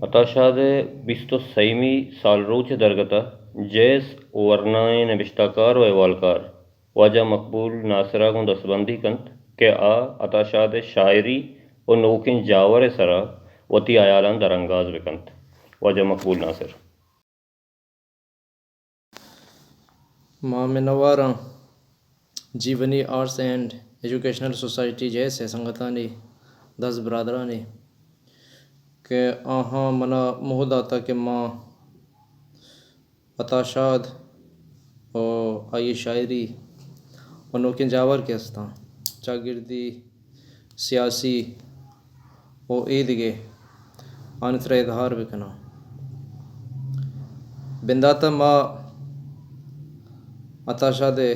عطا شاد ءِ بیست ءُ سیمی سالروچ ءِ درگت ءَ جیس ورنائیں نبشتہ کار ءُ احوالکار واجہ مقبول ناصر ءَ گوں دستبندی کنت کہ آ عطا شاد ءِ شاعری ءُ نوکیں جاور ءِ سرا وتی ہیالاں درانگاز بہ کنت۔ واجہ مقبول ناصر۔ ما منتواراں Gionee arts and educational society جیس ءِ سنگتانی، دز برادرانی کہ آہاں منا موہ داتا کہ ما عطا شاد ءُ آئی ءِ شاعری ءُ نوکیں جاور کہ استاں، چاگردی، سیاسی ءُ اے دگہ، آنی سرا اظہار بکناں۔ بندات ءَ ما عطا شاد ءِ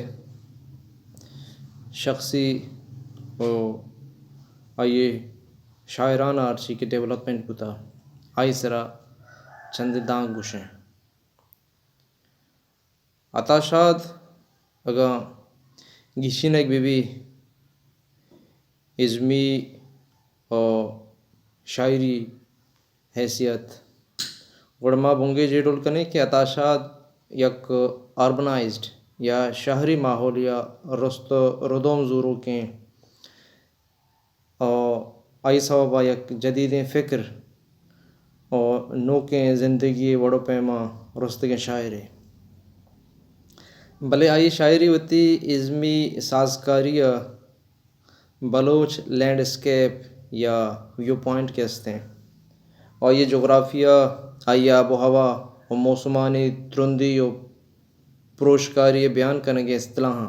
شخصی ءُ آئی ءِ شاعرانہ ہرچی کہ ڈیولپمنٹ بوتا، آئی سرا چندے دانک گوشیں۔ عطا شاد اگاں گیشینگ بہ بی ازمی ءُ شاعری حیثیت، گڑا ما بنگیج اے ڈول کنیں کہ عطا شاد یک اربنائزڈ یا شہری ماحولیا رست ءُ ردوم زوروکیں ءُ آئی سوب ءَ یک جدیدیں فکر ءُ نوکیں زندگی ءِ وڑ ءُ پیماں رستگیں شاعرے۔ بلے آئی شاعری وتی ازمی سازکاری ءَ بلوچ لینڈ اسکیپ یا ویو پوائنٹ کہ استیں، آئی جغرافیہ، آئی آب ءُ ہوا ءُ موسمانی ترندی ءُ پروشکاری ءِ بیان کنگ ءِ اصطلاحاں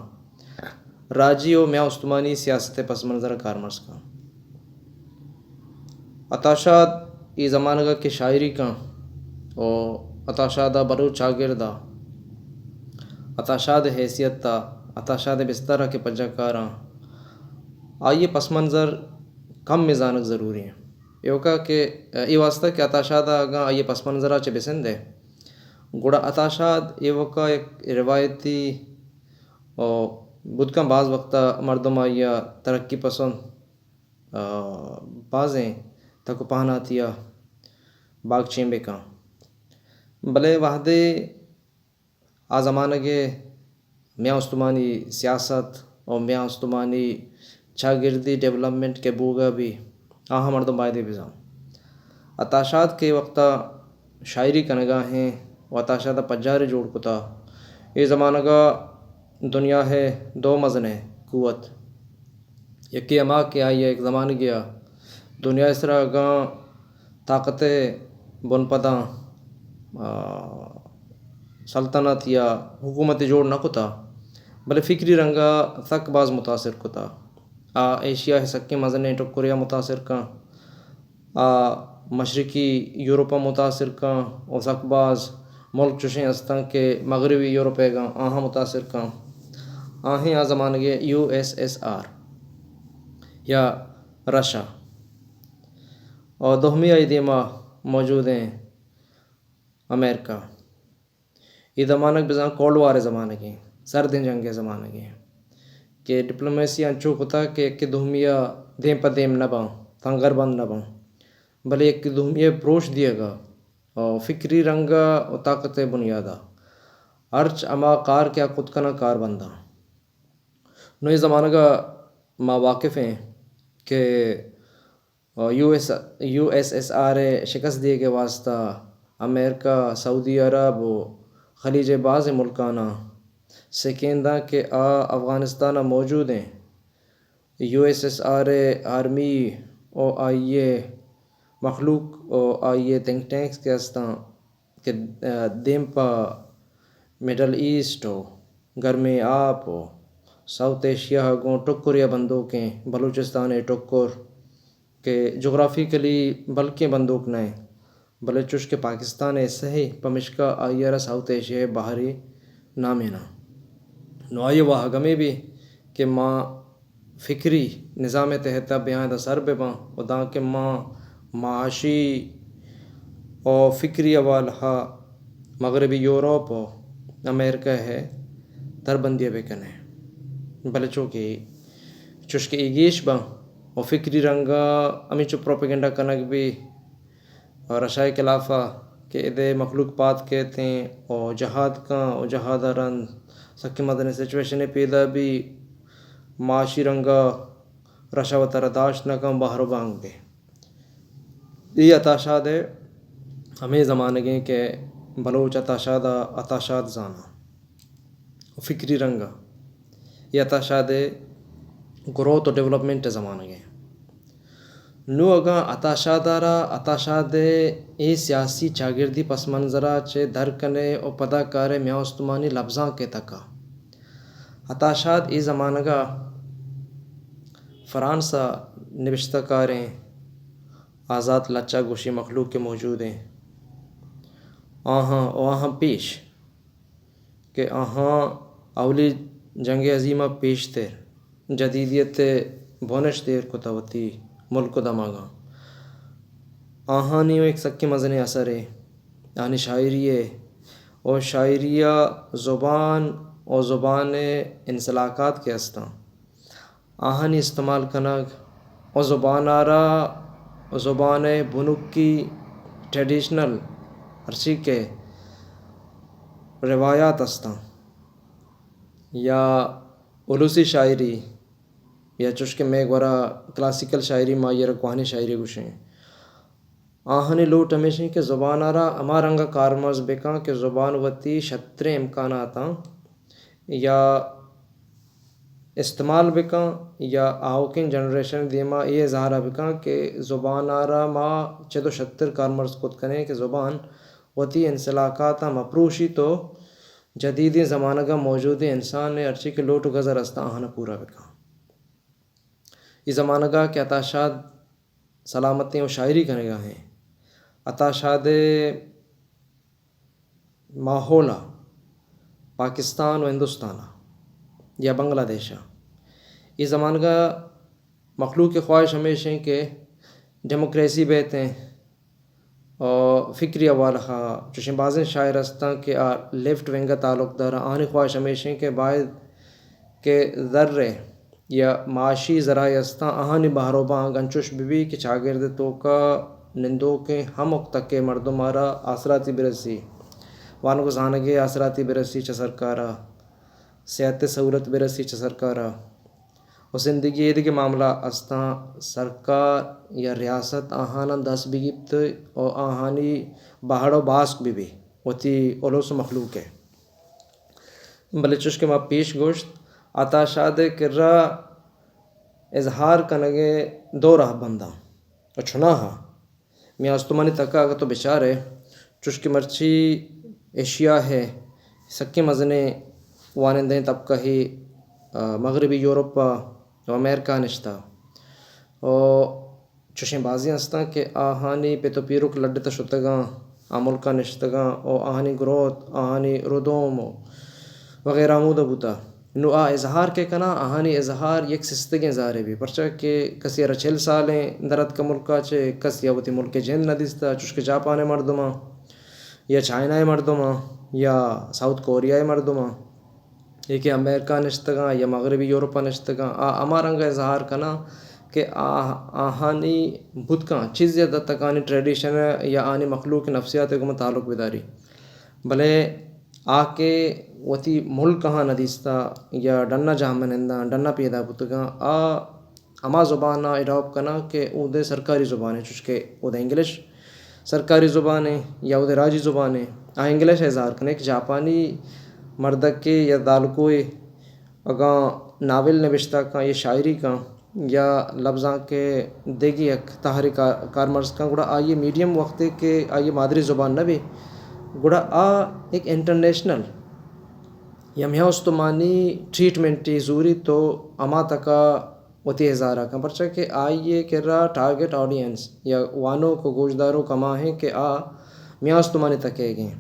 راجی ءُ میان استمانی سیاست ءِ پس منظر ءَ کارمرز کن۔ عطا شاد اے زمانگ ءَ کہ شاعری کن ءُ عطا شاد ءَ بلوچ چاگرد ءَ عطا شاد ءِ حیثیت ءَ، عطا شاد ءِ بستار ءَ کہ پجا کاراں، آئی ءِ پس منظر کم ءَ زانگ ضروری ایں۔ ایوکا کہ اے واسطہ کہ عطا شاد ءَ اگاں آئی ءِ پس منظر ءَ چہ بسندے، گڑا عطا شاد ایوکا یک روایتی ءُ بوت کنت باز وقتا مردم آئی ءَ ترقی پسند ءُ بازیں تک ءُ پہناتی ءَ باگچین بہ کن، بلے وہدے آ زمانگ ءِ میان استمانی سیاست ءُ میان استمانی چاگردی ڈیولپمنٹ کہ بوگ ءَ بی، آہاں مردم بایدے بزان۔ عطا شاد کہ وقتا شاعری کنگا ہیں ءُ عطا شاد ءَ پجارے جوڑ کتا، اے زمانگ ءَ دنیا ءِ دو مزنیں قوت، یکے ہما کہ آئی ءَ یک زمانگے ءَ دنیا ءِ سرا اگاں طاقت ءِ بنپداں، آ، سلطنت یا حکومتے جوڑ نہ کتا، بلے فکری رنگ ءَ سک باز متاثر کتا۔ آ ایشیا ءِ سکیں مزنیں ٹکرے ءَ متاثر کن، آ مشرقی یورپ ءَ متاثر کن ءُ سک باز ملک چوشیں ہستاں کہ مغربی یورپ ءَ گاں آہاں متاثر کن۔ آہیں آ زمانگ ءِ یو ایس ایس آر یا رشا ءُ دومی آئی دیما موجودیں امریکہ۔ اے زمانگ بزاں کولڈ وار ءِ زمانگے، سردیں جنگ ءِ زمانگے کہ ڈپلومیسی انچو کتا کہ یکے دومی ءَ دیم پہ دیم نہ باں، سنگر بند نہ باں، بلے یکے دومی ءَ پروش دیگ ءَ ءُ فکری رنگ ءَ ءُ طاقت ءِ بنیاد ءَ ہرچ ہما کار کہ آ کت کناں کار بنداں۔ نوں اے زمانگ ءَ ما واقف ایں کہ U S, U S S R ءِ شکست دیگ ءِ واستہ امریکہ، سعودی عرب ءُ خلیج ءِ بازیں ملکاناں سکین داں کہ آ افغانستان ءَ موجودیں یو ایس ایس آر ءِ آرمی ءُ آئی ءِ مخلوق ءُ آئی ءِ تھنک ٹینکس کہ استاں کہ، آ، دیم پہ مڈل ایسٹ ءُ گرمیں آپ ءُ ساؤتھ ایشیا ءَ گوں ٹکرے ءَ بندوکیں بلوچستان ءِ ٹکر کہ جغرافیکلی بلکیں بندوک نہ اِنت، بلے چوش کہ پاکستان ءِ حصہ ئے، پمشکا آئی ءَ را ساؤتھ ایشیا ءِ بہرے نامیناں۔ نوں آئی ءِ واہگ ہمے بی کہ ما فکری نظام ءِ تحت ءَ بیاں ادا سر بہ باں ءُ دانکہ ما معاشی ءُ فکری حوالہ ءَ مغربی یورپ ءُ امریکہ ءِ دربندی ءَ بہ کنیں۔ بلے چو کہ چوش کہ اے گیش باں ءُ فکری رنگ ءَ ہمینچو پروپیگنڈا کنگ بی، رشا ءِ خلاف ءَ کہ ادے مخلوق پاد کیت ایں و جہاد کن و جہاد ءَ رند سکیں مزنیں سچویشنے پیدا بی، معاشی رنگ ءَ رشا وتارا داشت نہ کن، بہر و بانگ بی۔ اے عطا شاد ءِ ہمے زمانگ ایں کہ بلوچ عطا شاد ءَ عطا شاد زاناں و فکری رنگ ءَ۔ اے عطا شاد ءِ گروتھ و ڈیولپمنٹ ءِ زمانگ ایں۔ نوں اگاں عطا شاد ءَ را، عطا شاد ءِ اے سیاسی چاگردی پس منظر ءَ چہ در کن ئے و پدا کار ئے میان استمانی لبزانک ءِ تک ءَ۔ عطا شاد اے زمانگ ءَ فرانس ءَ نبشتہ کاریں آزات لچہ گوشی مخلوق کہ موجود ایں۔ آہاں و آہاں پیش کہ آہاں اولی جنگ عظیم ءَ پیشتر جدیدیت ءِ بنشت ایر کتہ وتی ملک و دمگاں۔ آہانی یک سکیں مزنیں اثرے، آہانی شاعری ءِ و شاعری ءَ زبان و زبان ءِ انسلاکات کہ استاں، آہانی استعمال کنگ و زبان ءَ را، زبان ءِ بنکی ٹریڈیشنل ہرچی کہ روایات استاں یا السی شاعری یا چوش کہ مئے گورا کلاسیکل شاعری، ما آئی ءَ را کوہنیں شاعری گوشیں، آہانی لوٹ ہمیش ایں کہ زبان ءَ را ہما رنگ ءَ کارمرز بکن کہ زبان وتی شتریں امکاناتاں یا استعمال بکن یا آؤکیں جنریشن ءِ دیما اے اظہار ءَ بکن کہ زبان ءَ را ما چد و شتر کارمرز کت کنیں کہ زبان وتی انسلاکاتاں مپروشیت و جدیدیں زمانگ ءَ موجودیں انسان ءِ ہرچی کہ لوٹ و گزر استاں آہاں پورا بکن۔ اے زمانگ ءَ کہ عطا شاد سلامتیں و شاعری کنگ ءَ ایں، عطا شاد ءِ ماحول ءَ پاکستان و ہندوستان ءَ یا بنگلہ دیش ءَ اے زمانگ ءَ مخلوق ءِ خواہش ہمیش ایں کہ ڈیموکریسی بیت ایں و فکری حوالہ ءَ چوشیں بازیں شاعر استاں کہ آ لیفٹ ونگ ءَ تعلق دار اَں۔ آہانی خواہش ہمیش ایں کہ باید کہ زر ءِ یا معاشی ذرائع استاں، آہانی بہر و بانگ انچوش بہ بی کہ چاگرد ءِ توکا نندوکیں ہمک تک ءِ مردم ءَ را آسراتی برسی، وانگ و زانگ ءِ آسراتی برسی چہ سرکار ءَ، صحت ءِ سہولت برسی چہ سرکار ءَ، و زندگی ءِ ایدگہ معاملہ استاں، سرکار یا ریاست آہاناں دست بگیپت و آہانی بہڑ و باسک بہ بی وتی الس و مخلوق ءِ۔ بلے چوش کہ ما پیش گوشت، عطا شاد ءِ کرا اظہار کنگ ءِ دو راہبند اَں۔ و چوناہا میان استمانی تک ءَ اگاں تو بچار ئے، چوش کہ مرچی ایشیا ءِ سکیں مزنیں وانندہیں طبقہ ئے، آ، مغربی یورپ ءَ و امریکہ ءَ نشتہ، و چوشیں بازیں استاں کہ آہانی پت و پیرک لڈتہ شتگاں، آ ملکاں نشتگاں و آہانی گروتھ، آہانی ردوم و وغیرہ ہمودا بوتہ۔ نوں آ اظہار کہ کناں، آہانی اظہار یک سستگیں اظہارے بی، پرچا کہ کسے ءَ را چل سال ایں در اتکہ ملک ءَ چہ، کسے ءَ وتی ملک ءِ جند نہ دیستہ، چوش کہ جاپان ءِ مردماں یا چائنا ءِ مردماں یا ساؤتھ کوریا ءِ مردماں، اے کہ امریکہ ءَ نشتگاں یا مغربی یورپ ءَ نشتگاں، آ ہما رنگ ءَ اظہار کناں کہ آ، آہانی بوت کن چیزے حد تک آہانی ٹریڈیشن یا آہانی مخلوق ءِ نفسیات ءِ گوما تعلق بداری۔ بلے آ کہ وتی ملک ءَ نہ دیستہ یا ڈن ءَ جاہ مننداں، ڈن ءَ پیدا بوتگاں، آ ہما زبان ءَ اڈاپٹ کناں کہ اودے سرکاری زبان ایں، چوش کہ اودے انگلش سرکاری زبان ایں یا اودے راجی زبان ایں، آ انگلش ءَ اظہار کناں۔ یک جاپانی مردکے یا دالکوے اگاں ناول نبشتہ کن یا شاعری کن یا لبزانک ءِ دگہ یک تہرے کا-، کارمرز کن، گڑا آئی ءِ میڈیم وختے کہ آئی ءِ مادری زبان نہ بی، گڑا آ یک انٹرنیشنل یا میان استمانی ٹریٹمنٹے زوریت و ہما تک ءَ وتی اظہار ءَ کن، پرچا کہ آئی ءِ کرا ٹارگٹ آڈینس یا وانوک و گوشداروک ہما ایں کہ آ میان استمانی تک ءِ ئیگ ایں۔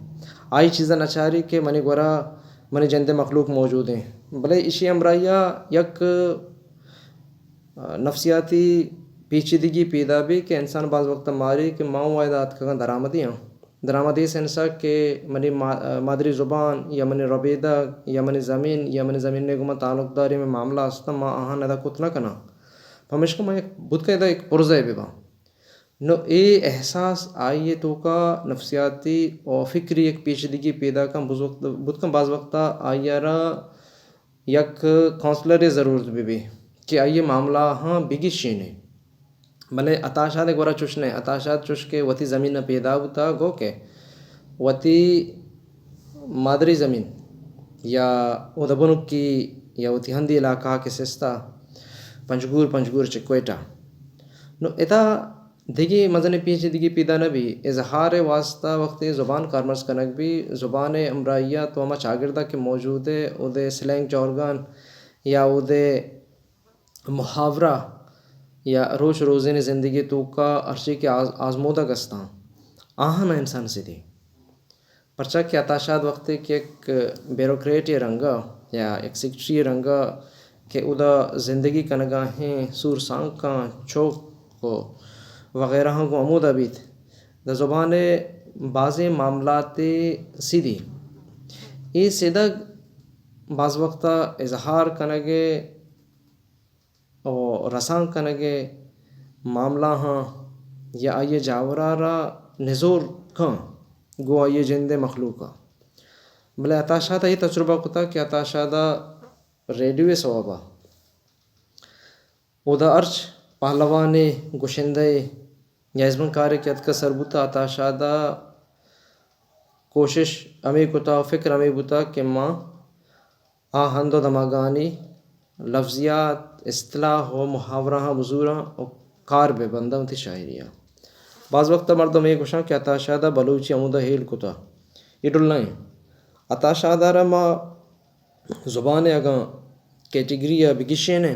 آئی چیزاں نہ چاری کہ منی گورا منی جند ءِ مخلوق موجود ایں۔ بلے ایشی ہمراہی ءَ یک، آ، نفسیاتی پیچیدگی پیدا بی کہ انسان باز وقت ماری کہ ما اوں ادا اتکگاں درآمدی آں۔ درآمدی سینس ءَ کہ منی ما-، مادری زبان یا منی ربیدگ یا منی زمین یا منی زمین ءِ گوما تعلق داری مئے معاملہ استاں، ما آہاں ادا کت نہ کناں۔ پمیشکا ما یک بوت کن ادا یک پرزہ بہ باں۔ نو اے احساس آئی ءِ توکا نفسیاتی و فکری یک پیچیدگی پیدا کن، بز وقت، بوت کن باز وقتا آئی ءَ را یک کونسلرے ضرورت بہ بی کہ آئی ءِ معاملہ ہاں بگیشینے۔ بلے عطا شاد ءِ گورا چوش نہ، عطا شاد چوش کہ وتی زمین ءَ پیدا بوتا، گو کہ وتی مادری زمین یا اودا بنکی یا وتی ہندی علاقہ کہ سستا پنجگور، پنجگور چہ کوئٹہ۔ نو ادا دگہ مزنیں پیچیدگی پیدا نہ بی۔ اظہار ءِ واسطہ وقتے زبان کارمرز کنگ بی، زبان ءِ ہمراہی ءَ تو ہما چاگرد ءَ کہ موجود ئے، اودے سلینگ جارگن یا اودے محاورہ یا روچ روزین زندگی توکا ہرچی کہ آز-، آزمودگ استاں، آہاں انسان سدی۔ پرچا کہ عطا شاد وقتے کہ یک بیوروکریٹے رنگا یا یک سیکرٹری رنگا کہ اودا زندگی کنگا ہیں، سور سانکاں، چوک و وغیرہ ہاں گوں ہمودا بیت، دا زبان ءِ بازیں معاملات سدی۔ اے سدگ باز وقتا اظہار کنگ ءِ و رسانک کنگ ءِ معاملہ ہاں یا آئی ءِ جاورا را نزور کن گوں آئی ءِ جند ءِ مخلوق ءَ۔ بلے عطا شاد ءَ اے تجربہ کتا کہ عطا شاد ءَ ریڈیو ءِ سوب ءَ اودا ہرچ پہلوانے، گشندہ ءِ یا ازمکارے کہ اتکا سر بوتا، عطا شاد ءَ کوشش ہمے کتا، فکر ہمے بوتا کہ ما آ ہند و دمگانی لفظیات، اصطلاح و محاورہاں بزوراں و کار بہ بنداں وتی شاعری ءَ۔ باز وقت مردم اے گوشاں کہ عطا شاد ءَ بلوچی ہمودا ہیل کتا۔ اے ڈول نہ انت۔ عطا شاد ءَ را ما زبان ءِ اگاں کیٹیگری ءَ بگیشینیں،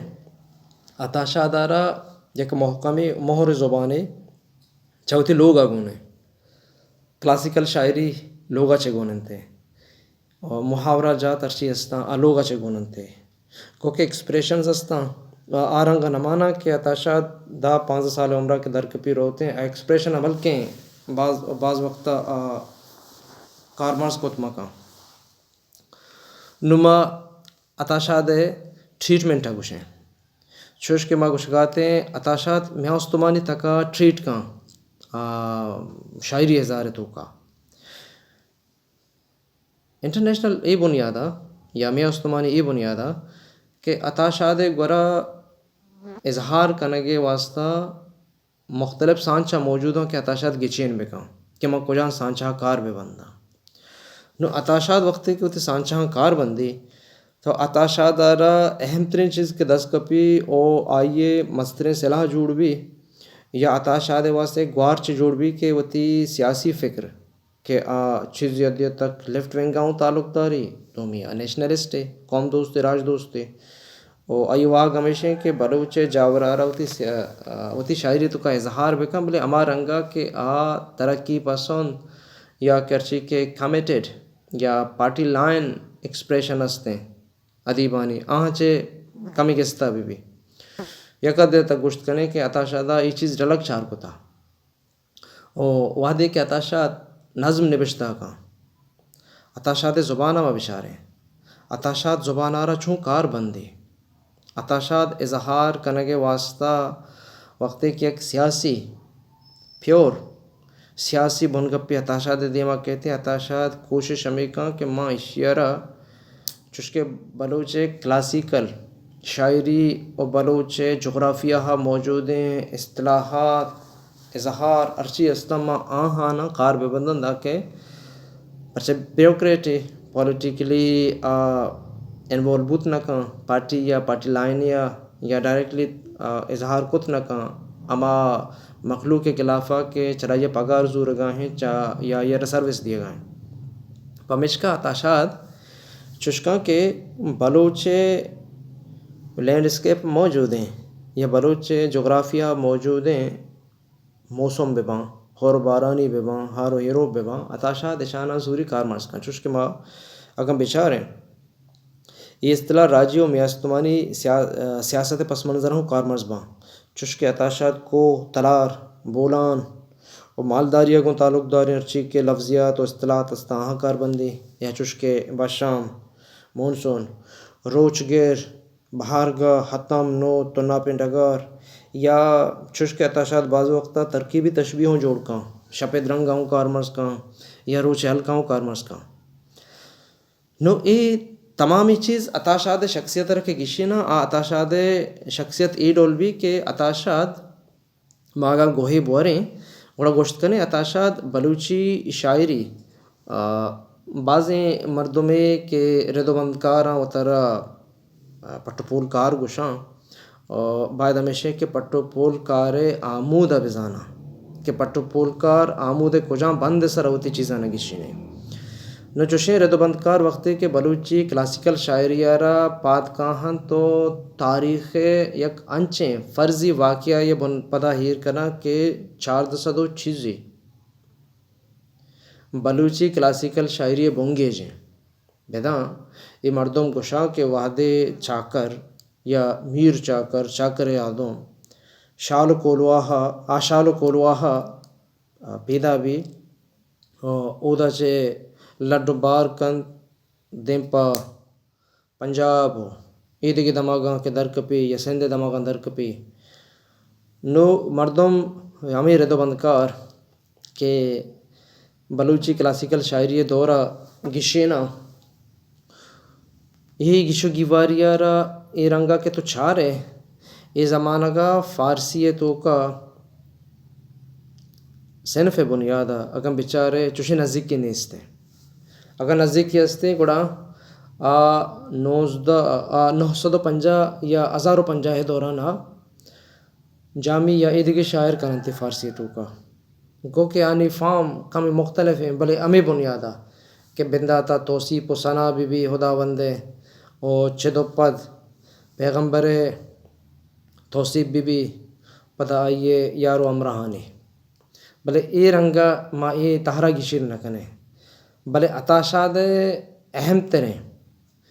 عطا شاد ءَ را یک محکمیں مہر زبانے چہ وتی لوگ ءَ گون انت۔ کلاسیکل شاعری لوگ ءَ چہ گون انت۔ و محاورہ جات ہرچی استاں، آ لوگ ءَ چہ گون انت۔ گو کہ ایکسپریشنز استاں، آ، آ رنگ ءَ نہ ماناں کہ عطا شاد دہ پانزدہ سال عمر ءَ کہ درکپی روتیں، آ ایکسپریشن ءَ بلکیں باز، باز وقت ءَ آ کارمرز کت مکاں۔ نوں ما عطا شاد ءِ ٹریٹمنٹ ءَ گوشیں۔ چوش کہ ما گوشگاتیں عطا شاد میان استمانی تک ءَ ٹریٹ کاں، آ، شاعری اظہار ءِ توکا۔ انٹرنیشنل اے بنیاد ءَ یا میان استمانی اے بنیاد ءَ کہ عطا شاد ءِ گورا اظہار کنگ ءِ واسطہ مختلف سانچہ موجود اوں کہ عطا شاد گچین بکن کہ من کجام سانچہ ءَ کار بہ بنداں۔ نوں عطا شاد وقتے کہ وتی سانچہاں کار بندی تو عطا شاد ءَ را اہم ترین چیز کہ دست کپی او آئی ءِ مستریں سلاہ جوڑ بی یا عطا شاد ءِ واسطہ گوارچ جوڑ بی کہ وتی سیاسی فکر کہ آ چیزے حدے تک لیفٹ ونگ ءَ اوں تعلق داری، دومی آ نیشنلسٹ ءِ، قوم دوست ءِ، راج دوست ءِ۔ و آئی واہگ ہمیش انت کہ بلوچ ءِ جاور ءَ را وتی سیا-، آ، وتی شاعری توکا اظہار بکن، بلے ہما رنگ ءَ کہ آ ترقی پسند یا کرچی کہ کمیٹڈ یا پارٹی لائن ایکسپریشن است انت ادیبانی، آہاں چہ کمی گستا بہ بی۔ یک حدے تک گوشت کنیں کہ عطا شاد ءَ اے چیز ڈلگ چار کتا۔ و وہدے کہ عطا شاد نظم نبشتہ کن، عطا شاد ءِ زبان ءَ ما بچاریں، عطا شاد زبان ءَ را چون کار بندی؟ عطا شاد اظہار کنگ ءِ واسطہ وقتے کہ یک سیاسی، پیور سیاسی بنگپے عطا شاد ءِ دیما کیت، عطا شاد کوشش ہمے کن کہ ما ایشی ءَ را چوشکہ بلوچ ءِ کلاسیکل شاعری و بلوچ ءِ جغرافیہ ءَ موجودیں اصطلاحات اظہار ہرچی استاں ما آہاناں کار بہ بنداں، دانکہ پرچہ بیوروکریٹے پولیٹیکلی آ انوالو بوت نہ کن، پارٹی یا پارٹی لائن یا، یا ڈائریکٹلی آ اظہار کت نہ کن، ہما مخلوق ءِ خلاف ءَ کہ چرائی ءَ پگار زورگا ہیں چا یا آئی ءَ را سروس دیگا ہیں۔ پمیشکا عطا شاد چوشکاں کہ بلوچ ءِ لینڈسکیپ موجود ہیں یا بلوچ ءِ جغرافیہ موجود ہیں، موسم بہ باں، ہور بارانی بہ باں، ہار و ہیروپ بہ باں، عطا شاد اشاناں زوری کارمرز کن۔ چوش کہ ما اگاں بچاریں، اے اصطلاح راجی و میاستمانی سیا-، سیاست ءِ پس منظر ہم کارمرز باں۔ چوش کہ عطا شاد کوہ، تلار، بولان و مالداری ءَ گوں تعلق داریں ہرچی کہ لفظیات و اصطلاحات استاں، آہاں کار بندی، یا چوش کہ بشام، مونسون، روچگر، بہارگاہ، ہتم، نود، تناپیں ڈگار، یا چوش کہ عطا شاد بعض وقتا ترکیبی تشبیہ ہوں جوڑ کن، شپ ءِ درنگ ءَ ہوں کارمرز کن یا روچ ءِ ہلک ءَ ہوں کارمرز کن۔ نو اے تمامی چیز عطا شاد ءِ شخصیت ءَ را کہ گیشیناں، آ عطا شاد ءِ شخصیت اے ڈول بی کہ عطا شاد، ما اگاں گوہے بوریں گڑا گوشت کنیں عطا شاد بلوچی شاعری، آ، بازیں مردمے کہ رد و بندکاراں وترا، آ، پٹ و پولکار گوشاں، آ، باید ہمیش ایں کہ پٹ و پولکار ءِ آمود ءَ بزاناں کہ پٹ و پولکار آمود ءِ کجام بند ءِ سرا وتی چیزاں گیشینے۔ نو چوشیں رد و بندکار وقتے کہ بلوچی کلاسیکل شاعری ءَ را پاد کاہنت و تاریخ ءِ یک انچیں فرضی واقعہ ءِ بن پدا ہیر کناں کہ چاردہ سد و چیزے بلوچی کلاسیکل شاعری ءِ بنگیج ایں۔ بداں اے مردم گوشاں کہ وہدے چاکر یا میر چاکر، چاکر ءِ آدم، شال و کولواہ ءَ، آ شال و کولواہ ءَ پیدا بی، اودا چہ لڈ و بار کنت، دیم پہ پنجاب و اے دگہ دمگاں کہ در کپی یا سندھ ءِ دمگاں در کپی۔ نو مردم ہمے رد و بندکار کہ بلوچی کلاسیکل شاعری ءِ دور ءَ گیشیناں، اے گیش و گیواری ءَ را اے رنگ ءَ کہ تو چارئے، اے زمانگ ءَ فارسی ءِ توکا صنف ءِ بنیاد ءَ اگاں بچارئے چوشیں نزیکی نیست ایں۔ اگاں نزیکی است ایں گڑا آ نوزدہ، آ نو سد و پنجاہ یا ہزار و پنجاہ ءِ دوران ءَ جامی یا اے دگہ شاعر کننت فارسی ءِ توکا۔ گو کہ آنی فارم کمے مختلف ایں، بلے ہمے بنیاد ءَ کہ بندات ءَ توصیف و ثنا بہ بی ہداوند ءِ، و چد و پد پیغمبر ءِ توصیف بہ بی، پدا آئی ءِ یار و ہمراہانی۔ بلے اے رنگ ءَ ما اے تہر ءَ گیشین نہ کنیں۔ بلے عطا شاد ءِ اہم تریں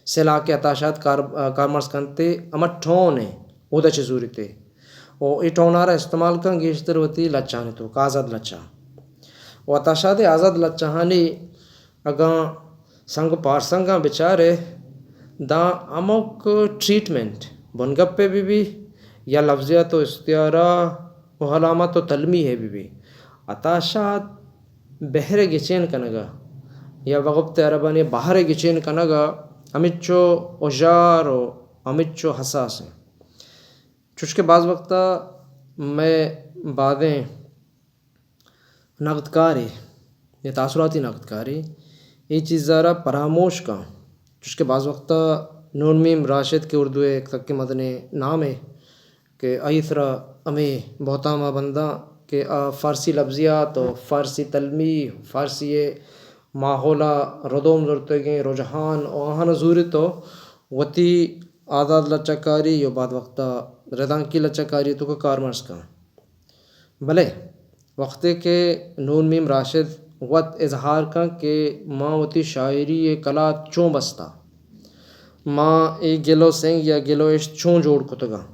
سلاہ کہ عطا شاد کار-، کارمرز کنت، ہما ٹون ایں، اودا چہ زوریت۔ و اے ٹون ءَ را استعمال کن گیشتر وتی لچہانی توکا، آزاد لچہ۔ و عطا شاد ءِ آزاد لچہانی اگاں سنگ و پارسنگاں بچارئے، داں ہمک ٹریٹمنٹ، بنگپے بہ بی یا لفظیات و استعارہ و علامت و تلمیح بہ بی، عطا شاد بحر ءِ گچین کنگ ءَ یا بگپت عربانی بحر ءِ گچین کنگ ءَ ہمچو ہژار و ہمچو حساس ایں۔ چوشکہ بعض وقتا مئے بازیں نگدکارے یا تاثراتی نگدکارے اے چیز ءَ را پراموش کن، چوشکہ بعض وقتا نون میم راشد کہ اردو ءِ یک سکیں مزنیں نامے کہ آئی ءِ سرا ہمے بہتام ءَ بنداں کہ آ فارسی لفظیات و فارسی تلمیح، فارسی ءِ ماحول ءَ ردوم زرتگیں رجحان و آہاں زورت و وتی آزاد لچہ کاری و بعد وقتا ردانکی لچہ کاری ءِ توکا کارمرز کن۔ بلے وقتے کہ نون میم راشد وت اظہار کن کہ ما وتی شاعری ءِ کلات چون بستا، ما اے گل و سنگ یا گل و اشت چون جوڑ کتگاں،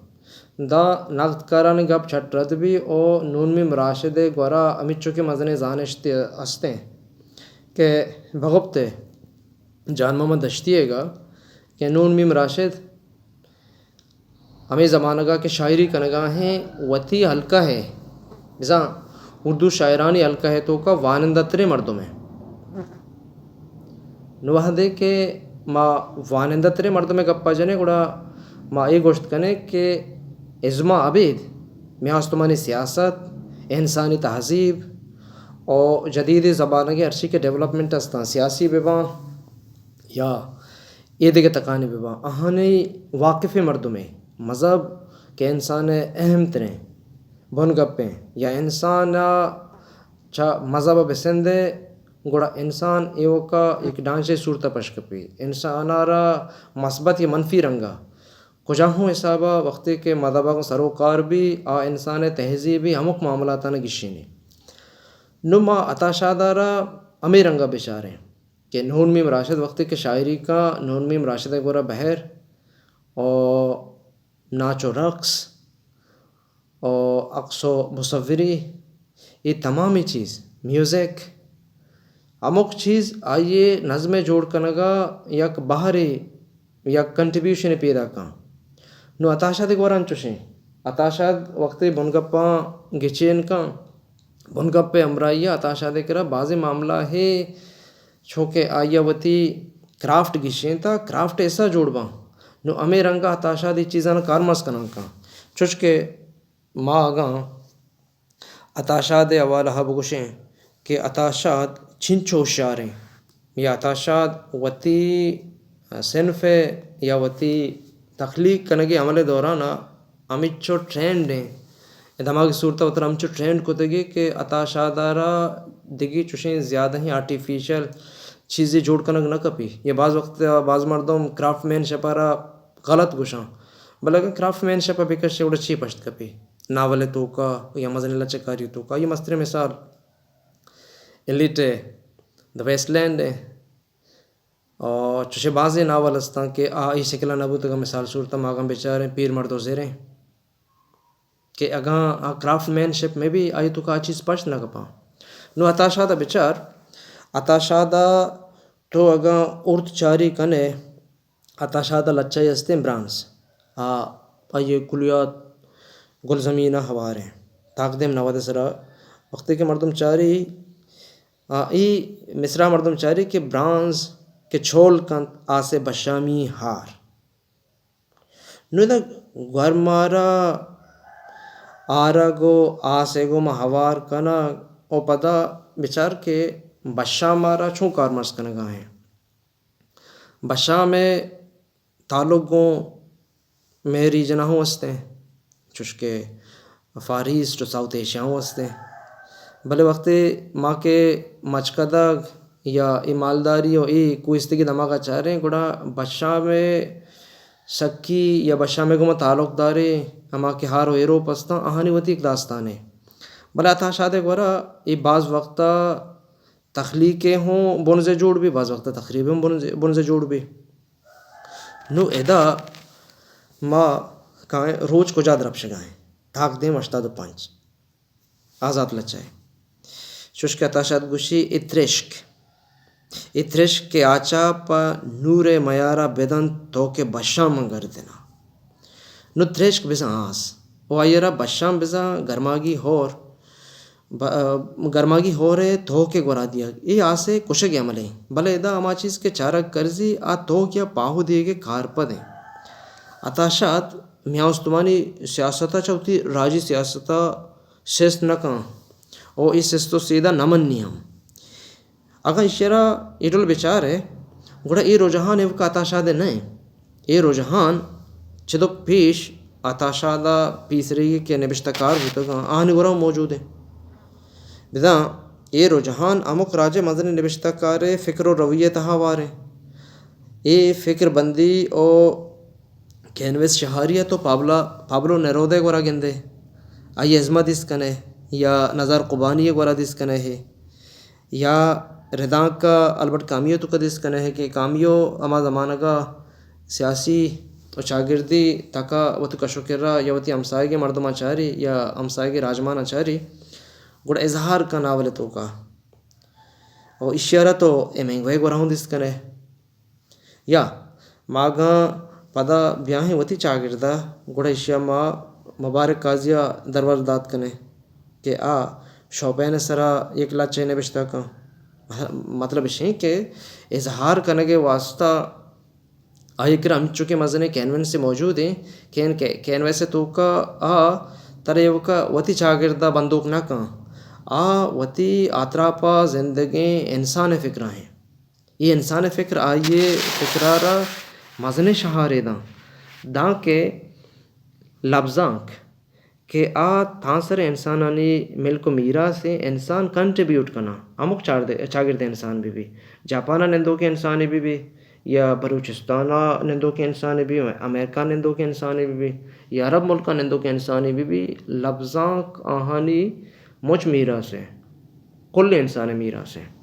داں نگدکارانی گپ چٹ رد بی و نون میم راشد ءِ گورا ہمینچو کہ مزنیں زانشتے استیں کہ بگپت ءِ جان محمد دشتی ئیگ ءَ کہ نون میم راشد ہمے زمانگ ءَ کہ شاعری کنگ ءَ ایں، وتی حلقہ ءِ، بزاں اردو شاعرانی حلقہ ءِ توکا وانندہ تریں مردمے۔ نوں وہدے کہ ما وانندہ تریں مردمے گپ ءَ جنیں، گڑا ما اے گوشت کنیں کہ ازم ءَ ابید میان استمانی سیاست، انسانی تہذیب و جدیدیں زمانگ ءِ ہرچی کہ ڈیولپمنٹ استاں، سیاسی بہ باں یا اے دگہ تکانی بہ باں، آہانی واقفیں مردمے۔ مذہب کہ انسان ءِ اہم تریں بنگپیں، یا انسان ءَ چہ مذہب ءَ بسندے، گڑا انسان ایوکا یک ڈھانچے صورت ءَ پش کپی۔ انسان ءَ را مثبت یا منفی رنگ ءَ کجا ہوں حساب ءَ وقتے کہ مذہب ءَ گوں سروکار بی، آ انسان ءِ تہذیبی ہمک معاملاتاں گیشینی۔ نوں ما عطا شاد ءَ را ہمے رنگ ءَ بچاریں کہ نون میم راشد وقتے کہ شاعری کاں، نون میم راشد ءِ گورا بحر و ناچ و رقص و عکس و مصوری، اے تمامیں چیز، میوزک، ہمک چیز آئی ءِ نظم ءِ جوڑ کنگ ءَ یک بہرے، یک کنٹریبیوشنے پیداک کن۔ نوں عطا شاد ءِ گورا انچوشیں، عطا شاد وقتے بنگپاں گچین کن، بنگپ ءِ ہمراہی ءَ عطا شاد ءِ کرا بازیں معاملہ ہے، چونکہ آئی ءَ وتی کرافٹ گیشینتا، کرافٹ ایسا جوڑ باں۔ نو ہمے رنگ ءَ عطا شاد اے چیزاں کارمرز کنان کن۔ چوش کہ ما اگاں عطا شاد ءِ حوالہ ءَ بگوشیں کہ عطا شاد چنچو ہوشیار ایں، یا عطا شاد وتی صنف ءَ یا وتی تخلیق کنگ ءِ عمل ءِ دوران ءَ ہمینچو ٹرینڈ ایں، دماغی صورت ءَ وترا ہمینچو ٹرینڈ کتگی کہ عطا شاد ءَ را دگہ چوشیں زیادہیں آرٹیفیشل چیزے جوڑ کنگ نہ کپی۔ یا بعض وقت بعض مردم کرافٹ مین شپ ءَ را غلط گوشاں، بلے اگاں کرافٹ مین شپ ءَ بکشے گڑا چی پشت کپی؟ ناول ءِ توکا یا مزنیں لچہ کاری ءِ توکا، آئی ءِ مستریں مثال ایلیٹ ءِ، دی ویسٹ لینڈ ءِ، اور چوشیں بازیں ناول استاں کہ آ اے شکل ءَ نہ بوتگاں۔ مثال صورت ءَ ما اگاں بچاریں پیر مرد ءُ زریں، کہ اگاں آ کرافٹ مین شپ میں بھی آئی توکا آ چیز پشت نہ کپاں۔ نو عطا شاد ءَ بچار، عطا شاد ءَ تو اگاں ارد چاری کنے، عطا شاد ءِ لچہ ئے استیں برانز، آ، آئی ءِ کلیات گلزمین ءَ ہوار ایں۔ تاکدیم نود ءِ سرا وقتے کہ مردم چاری، آ، اے مصرع مردم چاری کہ برانز کہ چول کنت آس ءِ بشامی ہار۔ نو ادا گورمارا آرگ ءُ آس ءِ گوما ہوار کنگ ءُ پدا بچار کہ بشام ءَ را چون کارمرز کنگا ایں۔ بشام ءِ تعلق گوں مئے ریجن ءَ ہوں استیں، چوشکہ فار ایسٹ ءُ ساؤتھ ایشیا ہوں استیں۔ بلے وقتے ما کہ مچکدگ یا اے مالداری ءُ اے کوہستگی دماغ ءَ چاریں، گڑا بشام ءِ سکی یا بشام ءِ گوما تعلق داریں ہما کہ ہار ءُ ایروپ استاں، آہانی وتی یک داستانے۔ بلے عطا شاد ءِ گورا اے باز وقتا تخلیق ءِ ہوں بنزے جوڑ بی، باز وقت تخریب ہوں بنزے، بنزے جوڑ بی۔ نو ادا ما کائیں روچ کجا درپشگا ایں؟ تاکدیم ہشتاد ءُ پنچ، آزات لچہ ءِ۔ چوشکہ عطا شاد گوشی، اے ترشک، اے ترشک کہ آچا پہ نور ءِ میارا بدنت، تو کہ بشام من گردنا۔ نو ترشک بزاں آس، ءُ آئی ءَ را بشام بزاں گرماگی ہور، ب-، گرماگی ہور ءِ توک ءِ گورا دیگ، اے آس ءِ کشگ ءِ عملے۔ بلے ادا ہما چیز کہ چارگ کرزی، آ توک یا پاہو دیگ ءِ کارپد ایں۔ عطا شاد میان استمانی سیاست ءَ چہ وتی راجی سیاست ءَ سست نہ کن ءُ اے سست ءُ سیدھا نہ منی ہم۔ اگاں ایشی ءَ را اے ڈول بچارئے، گڑا اے رجحان ایوک ءَ عطا شاد ءِ نہ اِنت۔ اے رجحان چد ءُ پیش عطا شاد ءِ پیسریگیں کہ نبشتہ کار بوتگ اَنت، آہانی گورا موجود اِنت۔ بزاں اے رجحان ہمک راج ءِ مزنیں نبشتہ کار ءِ فکر ءُ رویہ ءِ تہا ہوار اِنت۔ اے فکر بندی ءُ کینوس شہاری ءَ تو پابلا، پابلو نیرودا ءِ گورا گندئے، آئی ءِ ازم ءَ دیست کنئے، یا نزار قبانی ءِ گورا دیست کنئے، یا ردانک ءَ البرٹ کامیو ءِ توکا دیست کنئے کہ کامیو ہما زمانگ ءَ سیاسی ءُ چاگردی تک ءَ وتی کش ءُ کر ءَ یا وتی ہمساہگیں مردماں چاری یا ہمساہگیں راجماناں چاری، گڑا اظہار کن ناول ءِ توکا۔ ءُ ایشی ءَ را تو ہیمنگوے ءِ گورا ہوں دیست کنئے۔ یا ما اگاں پدا بیاہیں وتی چاگرد ءَ، گڑا ایشی ءَ ما مبارک قاضی ءَ درور دات کنیں کہ آ شوپین ءِ سرا یک لچہ ئے نبشتہ کن۔ مطلب اش اِنت کہ اظہار کنگ ءِ واستہ آئی ءِ کرا ہمینچکیں مزنیں کینونسے موجود اِنت کہ آ کینوس ءِ توکا آ ترا ایوک ءَ وتی چاگرد ءَ بندوک نہ کن، آ وتی آتراپ ءَ زندگیں انسان ءِ فکر ءَ اِنت۔ اے انسان ءِ فکر آئی ءِ فکر ءَ را مزنیں شہارے داں، دانکہ لبزانک کہ آ تانسریں انسانانی ملک ءُ میراث اِنت، انسان کنٹریبیوٹ کناں، ہمک چاردے-، چاگرد ءِ انسان بہ بی، جاپان ءَ نندوکیں انسانے بہ بی، یا بلوچستان ءَ نندوکیں انسانے بہ بی، امریکہ ءَ نندوکیں انسانے بہ بی، یا عرب ملک ءَ نندوکیں انسانے بہ بی، لبزانک آہانی مچ میراث اِنت، کل انسان ءِ میراث اِنت۔